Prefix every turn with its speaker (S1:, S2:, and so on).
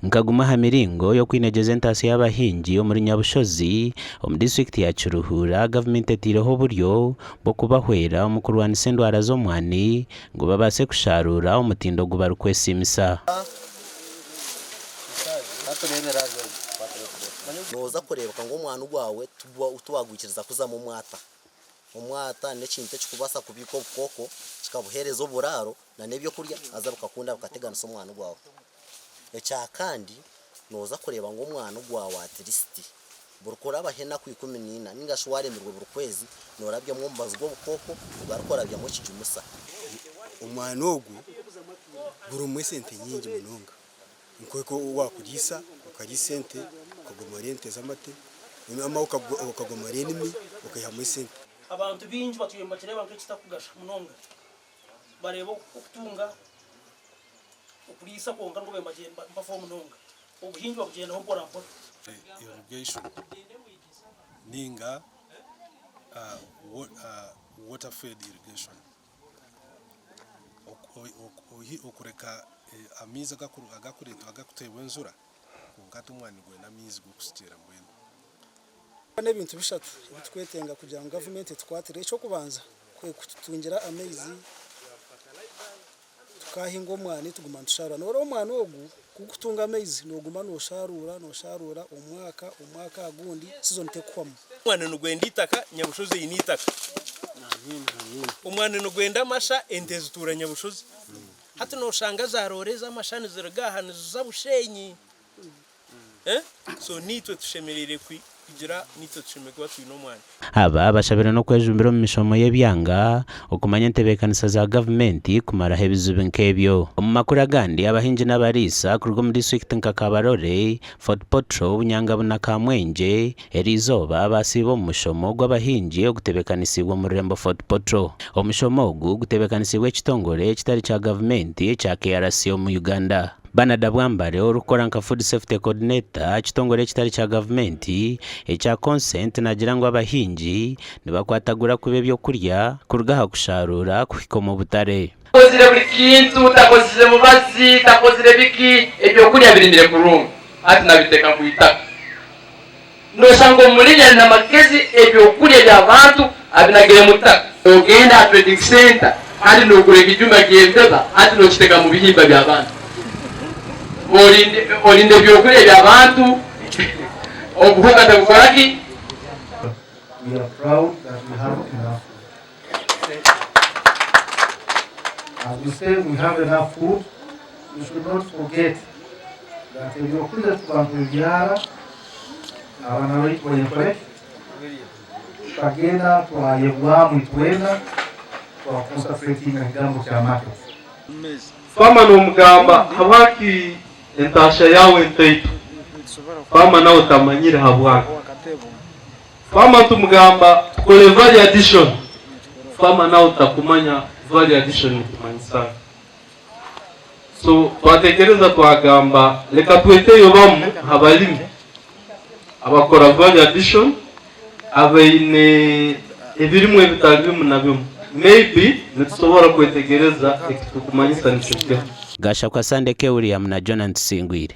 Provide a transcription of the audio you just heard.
S1: Nka gumwe aha miringo y'okwinegyeza entaasya y'abahingi omuri Nyabushozi omu disiturikiti ya Kiruhura, gavumenti etaireho oburyo bw'okubahwera omu kurwanisa endwara z'omwani ngu babaase kusharuura omutindo ogu barikwesiimisa.
S2: Nooza kureebeka ngu omwani gwawe tiwagwikiriza kuzamu omwata. Omwata n'ekintu ekirikubaasa kubiika obukooko kikabuheereza oburaaro na n'ebyokurya haza bukakunda bukateganisa omwani gwawe. Ekyakandi, nooza kureeba ngu omwani gwawe at least buri kurabaho enaku 14 ninga shi waremirwe buri kwezi noorabyamu omubazi gw'obukooko ogaruke orabyamu ekijumisa.
S3: Omwani ogu gurimu esente nyingi munonga nk'oku waakuriisa okariisa ente okagomora ente z'amate okagomora enimi okaihamu esente.
S4: Abantu baingi batwire nibakireeba nk'ekitakugasha munonga. Bareeba okutunga okuriisa kwonka nikwo babaire nibafaho munonga. Obuhingi babugyendaho mpora mpora.
S5: Irrigation ninga water fed irrigation okureka amaizi agakuretwa agakuteebwa enjura kwonka hati omwani gwine amaizi g'okushukirira mbwenu.
S6: N'ebintu bishatu ebi turikwetenga kugira ngu gavumenti etukwatire. Eky'okubanza kwe kututungira amaizi tukahinga omwani tuguma nitusharuura. Noreeba omwani ogu ku gurikutunga amaizi noguma nosharuura nosharuura omwaka omwaka aha gundi sizoni terikuhwamu.
S7: Omwani nigwenda eitaka, Nyabushozi eine eitaka. Omwani nigwenda amasha, ente zituura Nyabushozi. Hati noshanga za roore ez'amasha niziruga aha niziza Bushenyi. So naitwe tushemereire kugira, naitwe tushemereire kuba twine omwani.
S1: Aba bashabirwe n'okwejumbira omu mishomo y'ebyanga okumanya entebeekanisa za gavumenti kumaraho ebizibu nk'ebyo. Omu makuru agandi, abahingi n'abariisa kuruga omu disiturikiti nka Kabarole, Fort Portal, Bunyangabu na Kamwengye eriizooba baasiiba omu mushomo gw'abahingi ogutebeekanisiibwe omu rurembo Fort Portal. Omushomo ogu gutebeekanisiibwe ekitongore ekitari kya gavumenti ekya KRC omu Uganda. Bernard Bwambare orikukora nka Food Safety Coordinator aha kitongore ekitari kya gavumenti ekya Consent naagira ngu abahingi nibakwatagura kubi ebyokurya kuruga aha kusharuura kuhika omu butare.
S8: Takozire buri kintu, takozire mubazi, takozire biki, ebyokurya birimire kurungi hati nabiteka nkwitaka. Noshanga omurimi ari namagezi ebyokurya byabantu abinagire mutaka. Nogenda aha trading center hati nogura ekijuma kyembeba hati nokiteka mubihimba byabantu. Orinda ebyokurya byabantu obuhuka tabukoraki?
S9: We are proud that we have enough food. As we say we have enough food, we should not forget that ebyokurya tuba nitubibyara abaana baitu bayekore tukagenda twayebwamu itwena twaconcentratinga aha kigambo kya market.
S10: Farmer nomugamba habwaki entasha yawe ntaito? Farmer nawe tamanyire habwaki. Farmer tumugamba tukore value addition, farmer nawe takumanya value addition nikumanyisa ki. So twatekereza twagamba leka tweteyo bamu ha balimi abakora value addition abaine ebirimwa ebitali bimu na bimu maybe nitusobora kwetegereza ekitukumanyisa nikyo kiha.
S1: Gashakwa Sunday K. William na Jonah Ntusingwire.